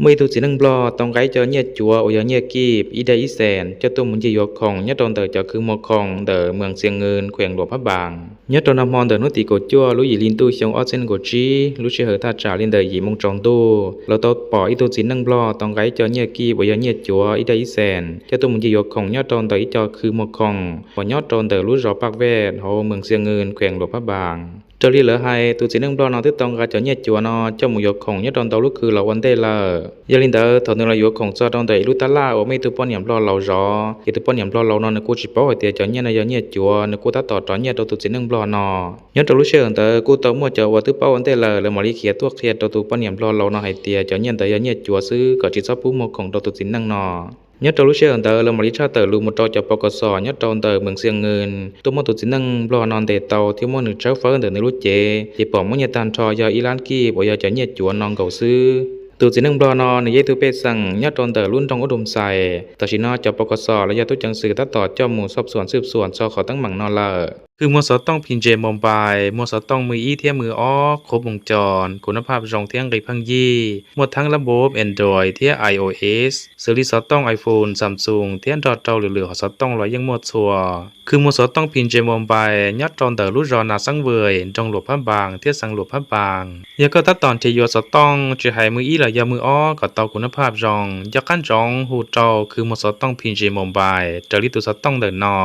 Muaj ib tug txiv neej Nplog tau nqa ib co nyiaj cuav uas yog nyiaj kib ib daim ib xees coj tuaj mus ncig yuav khoom nyob rau ntawm cov khw muag khoom ntawm Moos Xias Nws, kheem Luam Phab Npaas. Nyob rau nag hmo ntawm hnub tim kaum cuaj lub yim hli ntuj xyoo ob txhiab nees nkaum tsib, lub sij hawm thaj tsam li ntawm yim moo tsaus ntuj, lawv tau pom ib tug txiv neej Nplog tau nqa ib co nyiaj kib uas yog nyiaj cuav ib daim ib xees coj tuaj mus ncig yuav khoom nyob rau ntawm ib co khw muag khoom uas nyob rau ntawm lub zos Paj Vaj hauv Moos Xias Nws, kheem Luam Phab Npaas. Raws li lawv hais, tus txiv neej Nplog no twb tau nqa cov nyiaj cuav no coj mus yuav khoom nyob rau ntau lub khw los ua ntej lawm. Yog li ntawd, thaum nws los yuav khoom txog rau ntawm ib lub tab laj uas muaj ib tug poj niam Nplog laus zov, ces tus poj niam Nplog laus no nws kuj tsis paub hais tias cov nyiaj no yog nyiaj cuav, nws kuj tab tom rov nyiaj rau tus txiv neej Nplog no. Nyob rau lub sij hawm ntawd kuj tau muaj cov uas twb paub ua ntej lawm, lawv mam li khiav tuaj qhia rau tus poj niam Nplog laus no hais tias cov nyiaj ntawd yog nyiaj cuav xwb, kom tsis txhob pub muag khoom rau tus txiv neej no. Nyob rau lub sij hawm ntawd lawv mam li tshaj tawm lus mus rau cov pos kos xos nyob rau ntawm Moos Xias Nws, tuaj muab tus txiv neej Nplog no ntes tau thiab muab nws tshawb fawb ntawm nws lub cev, ces pom muaj nyiaj tag nrho yog ib lab kib uas yog cov nyiaj cuav no nkaus xwb. Tus txiv neej Nplog no nws yog ib tug pej xeem nyob rau ntawm lub nroog Ub Dum Xais. Tam sim no cov pos kos xos los yog tub ceev xwm tab tom coj mus xob xuam xwb xuam txog qhov teeb meem no lawm. Khw muag xov tooj P J Mobile, muag xov tooj mws ib thiab mws ob qhuav moos cos, kuv nab phaj zoo thiab nqi pheej yig, muaj theeb lab npob Android thiab iOS, xws li xov tooj iPhone, Samsung thiab nrog rau lwm lwm hom xov tooj los yeej muaj txhua. Khw muag xov tooj P J Mobile nyob rau ntawm lub zos Nas Xeeb Vwm, nroog Luam Phab Npaas thiab xeev Luam Phab Npaas. Yog koj tab tom nrhiav yuav xov tooj, tsis hais mws ib los yog mws ob kom tau kuv nab phaj zoo, nco qab ntsoov hu rau khw muag xov tooj P J Mobile raws li tus xov tooj ntawm no.